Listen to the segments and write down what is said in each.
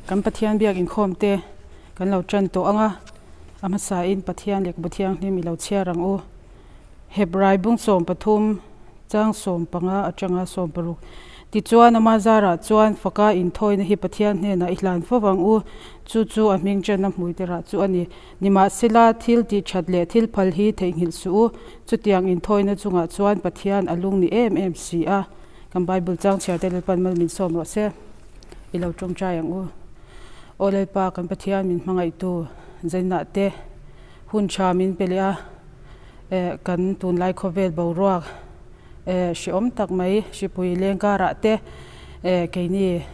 Kan Pathian biak inkhawm te kan lo tan tawh ang a, a hmasain Pathian Lehkhabu Thianghlim i lo chhiar ang u. Hebrai bung 13 chang 15 atanga 16 Tichuan ama zarah chuan faka inthawina hi Pathian hnenah i hlan fo vang u, chu chu a hming channa hmui te rah chu a ni. Nimahsela, thil tih that leh thil phal hi theihnghilh suh u, chutiang inthawina chungah chuan Pathian a lung ni em em si a. Kan Bible chang chhiar te Lalpan mal min sawm rawh se. I lo tawngtai ang u. Aw Lalpa, kan Pathian min hmangaihtu zainah te hun tha min pe leh a, eh kan tunlai khawvel boruak eh hrehawm tak mai hripui leng karah te eh keini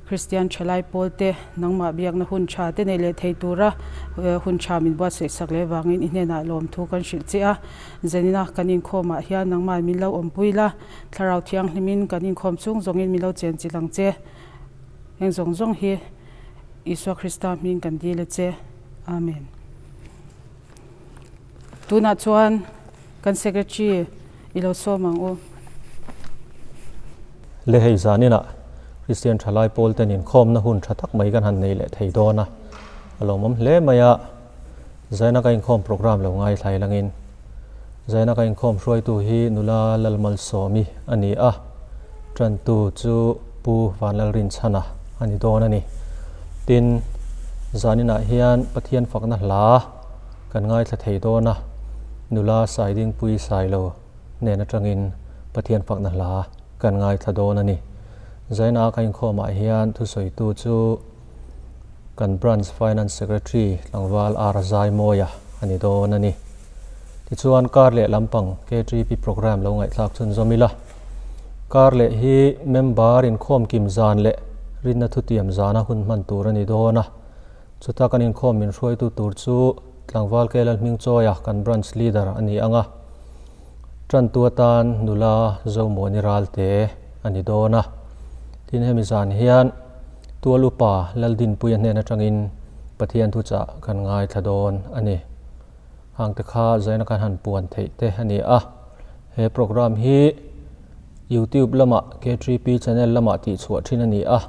Kristian thalai pawl te nangmah biakna hun tha te nei leh thei tura hun tha min buatsaih sak leh vangin i hnenah lawmthu kan hrilh che a. Zanina kan inkhawmah hian nangmah min lo awmpui la, thlarau thianghlimin kan inkhawm chung zawngin min lo chenchilh ang che. Heng zawng zawng hi Isua Krista hming kan dil a che. Amen. Tunah chuan kan Secretary i lo sawm ang u. Le hei zaninah Kristian thalai pawl ten inkhawmna hun tha tak mai kan han nei leh thei dawn a, a lawmawm hle mai a. Zaina ka inkhawm program lo ngaithlai langin Zaina ka inkhawm hruaitu hi nula Lalmalsawmi a ni a, tantu chu Pu Vanlalrinchhana a ni dawn a ni. Tin, zaninah hian Pathian fakna hla kan ngaithla thei dawn a, nula Saidingpui Sailo hnen atangin Pathian fakna hla kan ngaithla dawn a ni. Zaina ka inkhawmah hian thusawitu chu Kan Branch Finance Secretary tlangval R Zaimawia a ni dawn a ni. Tichuan kar leh lampang KTP programme lo ngaihthlak chhunzawm ila. Kar leh hi member inkhawm kim zan leh rinna thutiam zana hun hman tur a ni dawn a. Chuta kan inkhawm min hruaitu tur chu tlangval Kelal Hmingchawia kan Branch Leader a ni ang a. Tantu atan nula Zomuani Ralte a ni dawn a. Tin hemi zan hian Tual upa Laldinpuia hnen atangin Pathian thuchah kan ngaithla dawn a ni. Hangte kha zaina kan han puan theih te a ni a. He program hi YouTube lamah K3P channel lamah tihchhuah thin a ni a.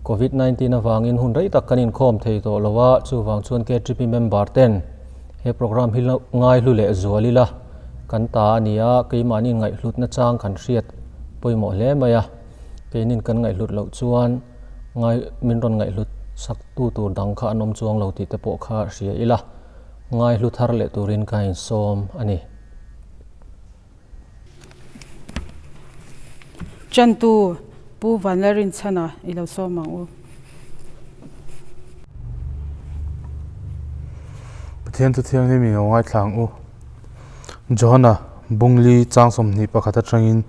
Covid 19 avangin hun rei tak kan inkhawm thei tawh lo a, chuvang chuan K3P member ten he program hi ngaihlu leh zual ila kan ta a ni a, keimahni ngaihhlutna chang kan hriat pawimawh hle mai a. Keinin kan ngaihhlut loh chuan ngai min rawn ngaihhlut sak tu tur dang kha an awm chuang lo tih te pawh kha hria ila, ngaihlu thar leh turin ka insawm a ni. Chantu Pu Vanlalrinchhana i lo sawm ang u. Pathian chu thianghlim in lo ngaithla ang u. Johana Bungli chang 21 atangin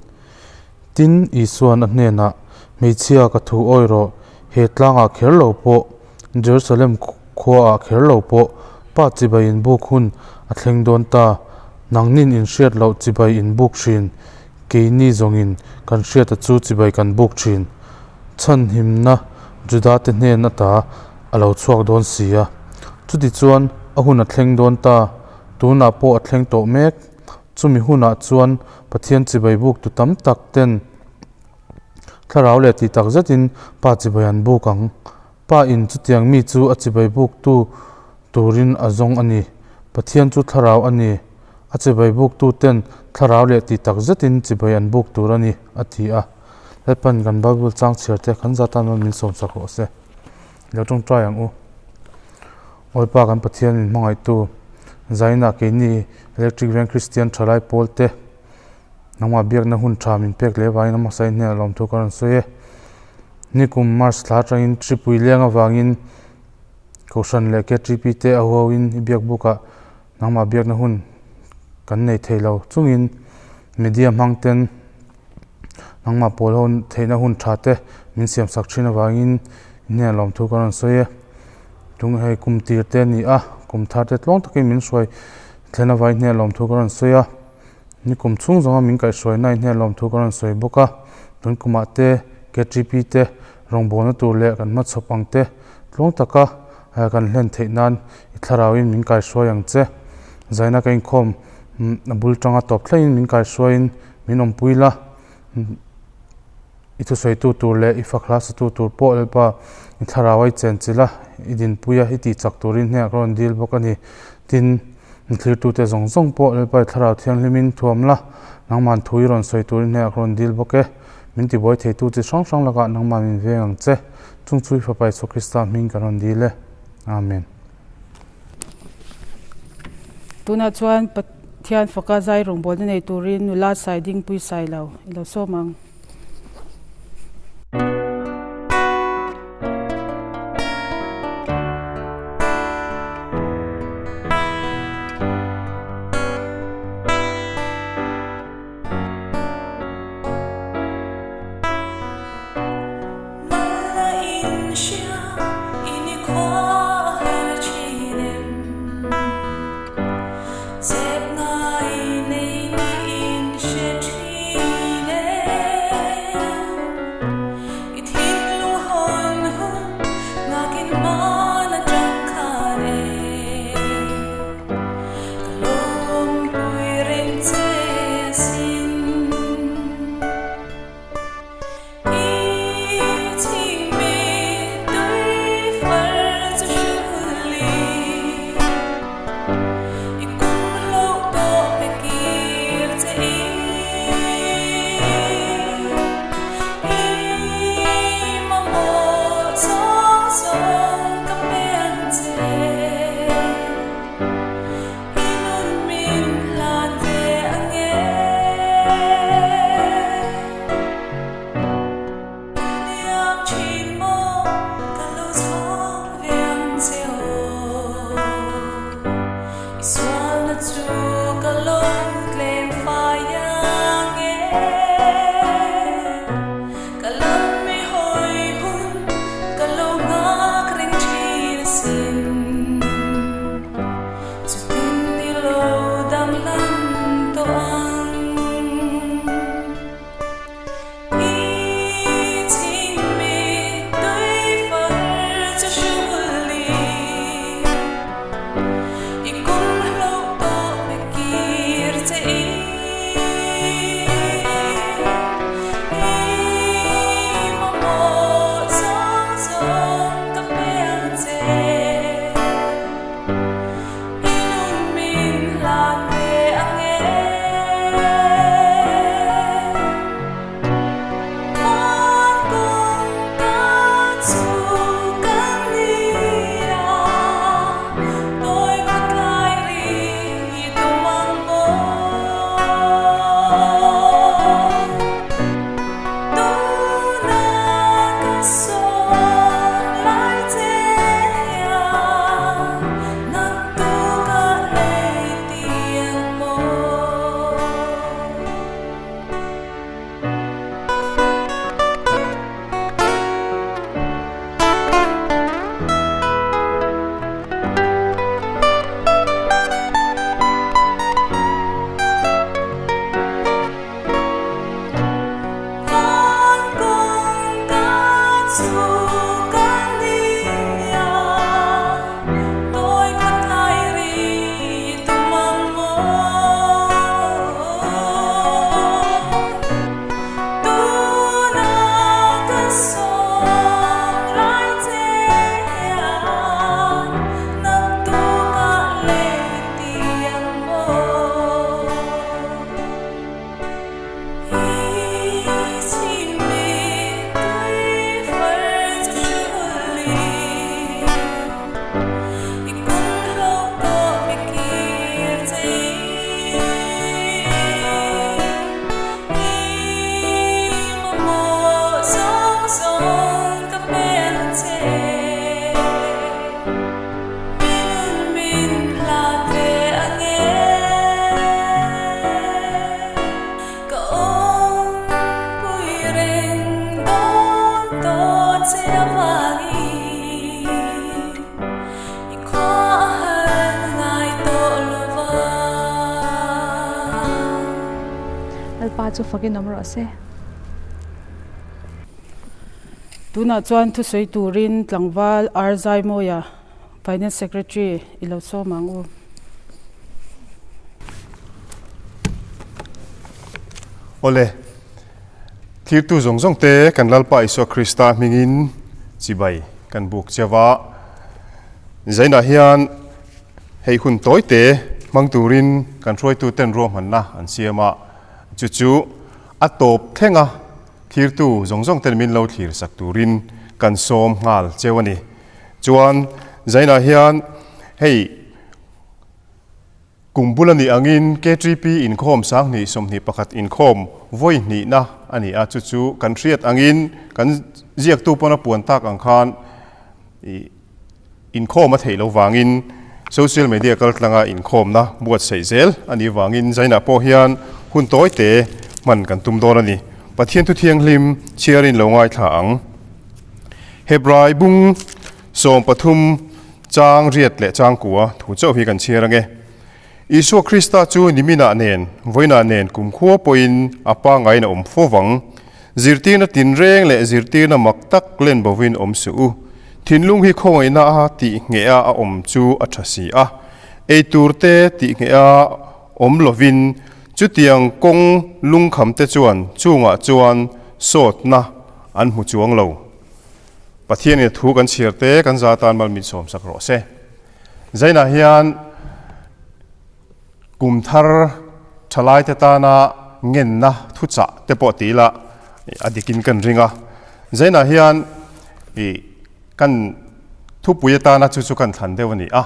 Tin, Isua'n a hnenah, Hmeichhia ka thu awi rawh, he tlangah kher lo pawh, Jerusalem khuaah kher lo pawh, Pa chibai inbuk hun a thleng dawn ta. Nangnin in hriat loh chibai inbuk thin, keini zawngin kan hriata chu chibai kan buk thin. Chhanhimna Judate hnen ata a lo chhuak dawn si a. Chutichuan, a hun a thleng dawn ta, tunah pawh a thleng tawh mek. Chumi hunah chuan Pathian chibai buk tu tam tak ten thlarau leh tih tak zetin Pa chibai an buk ang. Pa in chutiang mi chu a chibai buk tu turin a zawng a ni. Pathian chu thlarau a ni. A chibai buk tu ten thlarau leh tih tak zetin chibai an buk tur a ni, a ti a. Lalpan kan Bible chang chhiar te kan zat tan min sawm sak rawh se. Lo tawngtai ang u. Awipa kan Pathian min hmangaihtu Zaina keini Electric Veng Kristian Thalai Pawl te nangmah biakna hun tha min pek leh avangin a hmasa in hnenah lawmthu ka rawn sawi e. Nikum March thla atangin Tripui leng avangin Kohhran leh KTP te a huauin i biak bukah nangmah biakna hun kan nei thei lo chungin media hmang ten nangmah pawl ho theihna hun tha te min siam sak thin avangin hnenah lawmthu ka rawn sawi e. Tung hei kum tir te a ni a, kum thar te tluang takin min hruai thlen avangin hnenah lawmthu ka rawn sawi a. Ni kum chhung zawnga min kaihhruaina in hnenah lawmthu ka rawn sawi bawk a. Tun kumah te KTP te rawngbawlna tur leh kan hmachhawp ang te tluang taka kan hlen theih nan i thlarauin min kaihruai ang che. Zaina ka inkhawm a bul tanga tawp thlengin min kaihruaiin min awmpui la. I thusawitu tur leh i fak hla satu tur pawh Lalpa i thlarau a i chenchilh a, i dinpui a, i tihchak turin hnenah ka rawn dil bawk a ni. Tin, i thlirtute zawng zawng pawh Lalpa i thlarau thianghlimin thuam la, nangman thu i rawn sawi turin hnenah ka rawn dil bawk e. Min tibuai theitu chi hrang hrang lakah nangman min veng ang che. Chung chu i Fapa Isua Krista hming kan rawn dil e. Amen. Tunah chuan Pathian faka zai rawngbawlna nei turin nula sai dingpui sai lo i lo sawm ang. Lalpa chu fakin awm rawh se. Tunah chuan thusawi turin tlangval R Zaimawia, Finance Secretary i lo sawm ang u. Awle. Thirtu zawng zawng te kan Lalpa Isua Krista hmingin chibai kan buk cheu a. Zainah hian hei hun tawi te hmang turin kan hruaitu ten ruahmanna an siam a, chu chu a tawp thleng a thirtu zawng zawng ten min lo thlir sak turin kan sawm nghal cheu a ni. Chuan Zainah hian hei Kum bul a nih angin KTP inkhawm 2021 inkhawm vawi hnihna a ni a, chu chu kan hriat angin kan ziaktu pawn a puan tak ang khan inkhawm a theih lo vangin social media kaltlanga inkhawmna buatsaih zel a nih vangin Zainah pawh hian hun tawi te hman kan tum dawn a ni. Pathian thu thianghlim chhiarin lo ngaithla ang. Hebrai bung 13 Chang riat leh chang kua thu chauh hi kan chhiar ange. Isua Krista chu niminah nen, vawiinah nen kumkhua pawhin a pangaiin a awm fo vang. Zirtirna tinreng leh zirtirna mak tak len bovin awm suh u. Thinlung hi khawngaihna a tih ngheh a a awm chu a tha si a. Eitur te tih ngheh a awm lovin chutiang kawng lungkham te chuan chungah chuan sawtna an hmu chuang lo. Pathianin a thu kan chhiar te kan za tan mal min sawm sak rawh se. Zainah hian kum thar thalai te tana ngenna thuchah te pawh ti ila a dikin kan ring a. Zainah hian i kan thupui atana chu chu kan thlan deuh a ni a.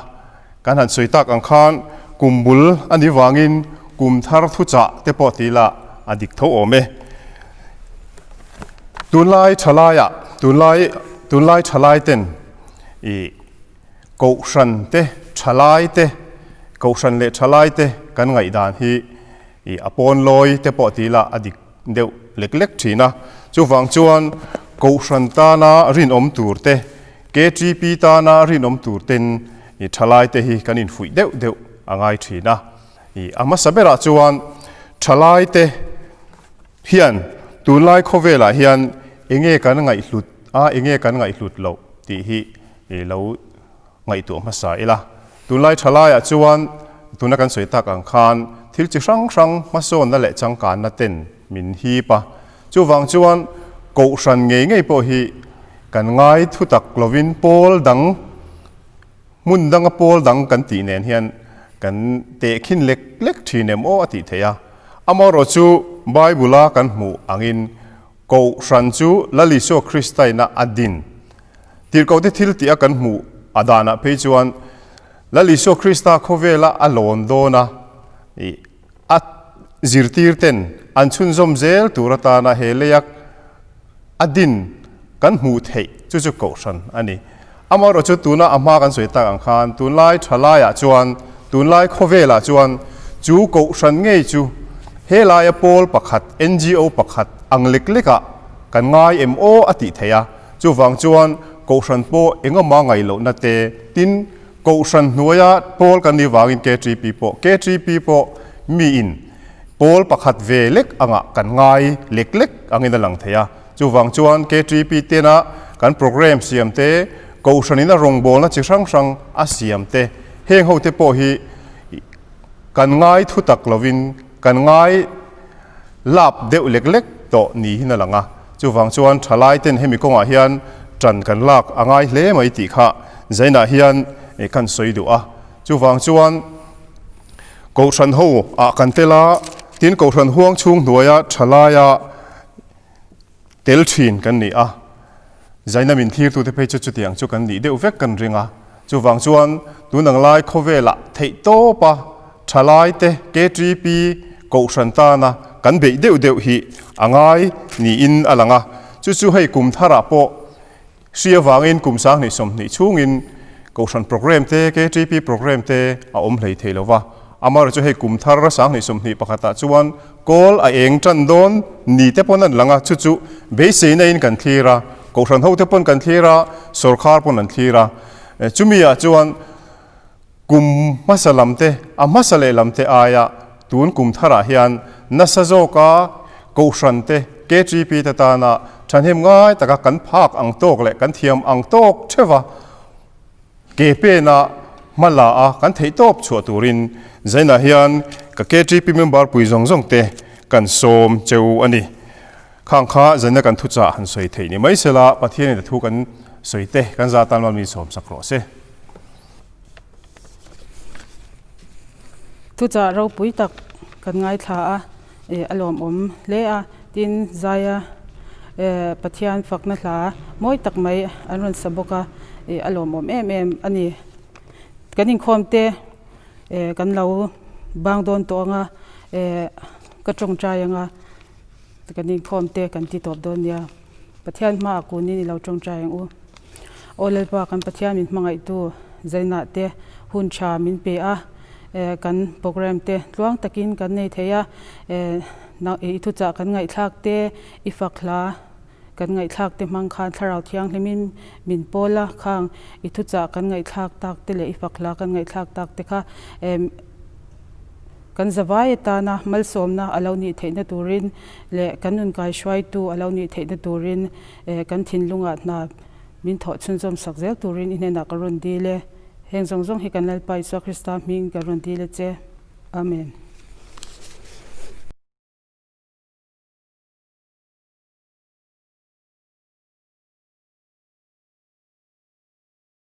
Kan han sawi tak ang khan kum bul a nih vangin kum thar thuchah te pawh ti ila a dik tho awm e. Tunlai thalaiah tunlai tunlai thalai ten ih kohhran te thalai te kohhran leh thalai te kan ngaihdan hi ih a pawn lawi te pawh ti ila a dik deuh lek lek thin a. Chuvang chuan kohhran tana rinawm tur te KTP tana rinawm tur ten ih thalai te hi kan infuih deuh deuh a ngai thin a. Ih a hmasa berah chuan thalai te. Hian tunlai khawvelah hian enge kan ngaihhlut a, enge kan ngaihhlut loh tih hi i lo ngaihtuah hmasa ila. Tunlai tha laiah chuan tuna kan sawi tak ang khan thil chi hrang hrang hmasawnna leh changkanna ten min hip a. Chuvang chuan kohhran ngei ngei pawh hi kan ngai thutak lovin pawl dang, Hmun danga pawl dang kan tih nen hian kan tehkhin lek lek thin em aw a tih theih a. Amaherawh chu Bible-a kan hmuh angin Kohhran chu Lal Isua Kristaina a din. Tirhkohte thil tih a kan hmuh a danah phei chuan Lal Isua Krista khawvela a lawn dawn a, a zirtir ten an chhunzawm zel tur atana he leia a din kan hmuh theih chu chu kohhran a ni. Amaherawh chu tuna a hma kan sawi tak ang khan tunlai thalaiah chuan tunlai khawvelah chuan chu kohhran ngei chu helaia pawl pakhat NGO pakhat ang lek lekah kan ngai em aw a tih theih a. Chuvang chuan kohhran pawh engemaw ngaihlohna te tin Kohhran hnuaia pawl kan nih vangin KTP pawh KTP pawh miin pawl pakhat ve lek angah kan ngai lek lek angin a lang thei a. Chuvang chuan KTP tena kan programme siam te, Kohhranin a rawngbawlna chi hrang hrang a siam te, heng ho te pawh hi kan ngai thu tak lovin kan ngai lap deuh lek lek tawh niin a lang a. Chuvang chuan thalai ten hemi kawngah hian tan kan lak a ngai hle mai tih kha Zainah hian kan sawi duh a. Chuvang chuan Kohhran ho ah kan tel a, tin Kohhran huang chhung hnuaia thalaia tel thin kan ni a. Zaina min thirtute phei chu chutiang chu kan nih deuh vek kan ring a. Chuvang chuan tun ang lai khawvelah theihtawpa thalaite KTP Kohhran tana kan beih deuh deuh hi a ngai niin a lang a. Chu chu hei kum tharah pawh hri avangin kum 2020 chhungin Kohhran programme te, KTP programme te a awm hlei thei lo va. Amaherawhchu chu hei kum thar 2021 ah chuan kawl a eng tan dawn ni te pawn an lang a, chu chu beiseina in kan thlir a, Kohhran ho te pawn kan thlir a, sawrkhar pawn an thlir a. Chumi ah chuan kum hmasa lam te, a hmasa leh lam te aia tun kum tharah hian nasa zawka Kohhran te, KTP te tana thahnem ngai taka kan phak ang tawk leh kan thiam ang tawk theuh a, Ke pena hma la a kan theih tawp chhuah turin Zainah hian ka KTP member pui zawng zawng te kan sawm cheu a ni. Khang kha zaina kan thuchah han sawi theih ni mai sela, Pathianin a thu kan sawi te kan za tan mal min sawm sak rawh se. Thuchah ropui tak kan ngaithla a, a lawmawm hle a, tin Zaia Pathian fakna hla mawi tak mai an rawn sa bawk a, a lawmawm em em a ni. Kan inkhawm te kan lo bang dawn tawh ang a, ka tawngtai ang a. Kan inkhawm te kan ti tawp dawn nia. Pathian hmaah kunin i lo tawngtai ang u. Aw Lalpa kan Pathian min hmangaihtu Zainah te hun tha min pe a, kan program te tluang takin kan nei thei a, i thuchah kan ngaihthlak te, i fak hla kan ngaihthlak te hmang khan Thlarau Thianghlimin min pawl a, khang i thuchah kan ngaihthlak tak te leh i fak hla kan ngaihthlak tak te kha Kan zavai atana malsawmna a lo nih theihna turin leh kan nunkai hruaitu a lo nih theihna turin kan thinlungah hna min thawh chhunzawm sak zel turin i hnenah ka rawn dil e. Heng zawng zawng hi kan Lalpa Isua Krista hming ka rawn dil a che. Amen.